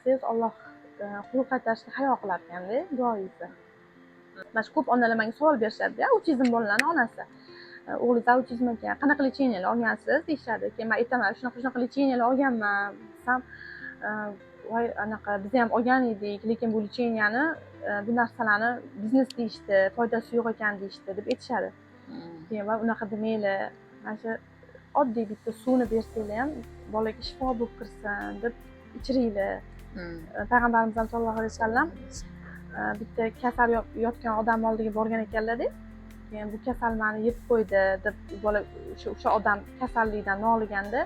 Qilsangiz, Olloh quruq qaytarishga hayo qilar ekanda duoyingizni. Mana shu ko'p onalar menga savol berishadida, autizm bolalarni onasi, "O'g'lingiz autizm ekan, qanaqa лечения lar olgansiz?" deyishadi. Keyin man aytaman, "Shunaqa, shunaqa лечения lar olganman", desam, "Voy, anaqa biz ham olgan edik, lekin bu лечения ni, bu narsalarni biznes deyishdi, foydasi yo'q ekan deyishdi", deb aytishadi. Keyin "Voy, unaqa demanglar, mana shu oddiy bitta suvni bersanglar ham bolaga shifo bo'lib kirsin deb ichiringlar. Payg'ambarimiz ham sollallohu alayhi vasallam bitta kasal yotgan odam oldiga borgan ekanlarda, keyin "Bu kasal mani yeb qo'ydi", deb bola, o'sha odam kasallikdan noliganda,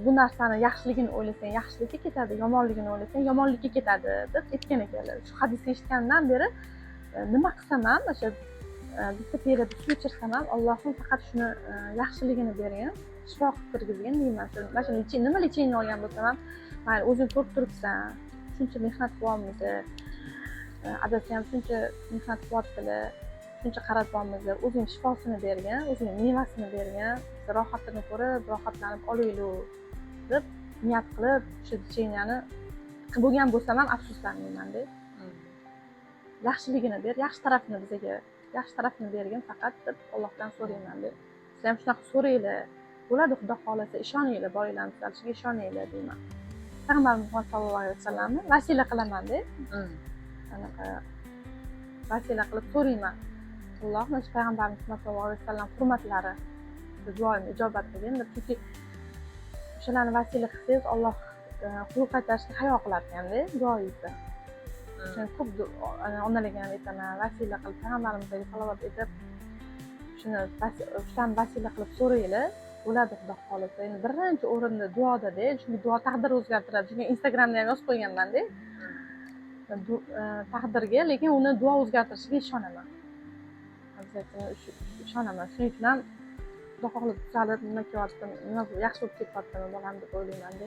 "Bu narsani yaxshiligini o'ylasang, yaxshilikka ketadi, yomonligini o'ylasang, yomonlikka ketadi", deb aytgan ekanlar. Shu hadisni eshitgandan beri nima qilsam ham, o'sha bitta piyolada suv ichirsam ham, "Allohim, faqat shuni yaxshiligini bergin, shifo qilib kirgizgin", deyman. Mana shu nima лечение olgan bo'lsam ham, mayli, o'zing ko'rib turibsan, shuncha mehnat qilyapmiz, adasi ham shuncha mehnat qilyaptilar, shuncha qaratyapmiz, o'zing shifosini bergin, o'zing mevasini bergin, biz rohatini ko'rib, rohatlanib olaylik, deb niyat qilib o'sha лечения ni qilib bo'lgan bo'lsam ham, afsuslanmaymanda. "Yaxshiligini ber, yaxshi tarafini bizaga, yaxshi tarafini bergin faqat", deb Allohdan so'raymanda. Sizlar ham shunaqa so'ranglar, bo'ladi xudo xohlasa, ishoninglar, bolanglarni tuzalishiga ishoninglar, deyman. Payg'ambarimiz Muhammad sallallohu alayhi vasallamni vasila qilamanda, anaqa vasila qilib so'rayman: "Alloh, mana shu payg'ambarimiz Muhammad sallallohu alayhi vasallam hurmatlari duoimni ijobat qilgin", deb. Chunki o'shalarni vasila qilsangiz, Olloh quruq qaytarishga hayo qilar ekanda duoyingizni. O'shani ko'p onalarga ham aytaman, vasila qilib, payg'ambarimizga salovat aytib, shuni shularni vasila qilib so'ranglar, bo'ladi xudo xohlasa. Endi birinchi o'rinda duodada, chunki duo taqdir o'zgartiradi. Chunki Instagramda ham yozib qo'yganmanda, taqdirga, lekin uni duo o'zgartirishiga ishonaman, обязательно ishonaman. Shuning uchun ham xudo xohlasa tuzalib, nima kelyapti, nima yaxshi bo'lib ketyaptimi bolam, deb o'ylaymanda.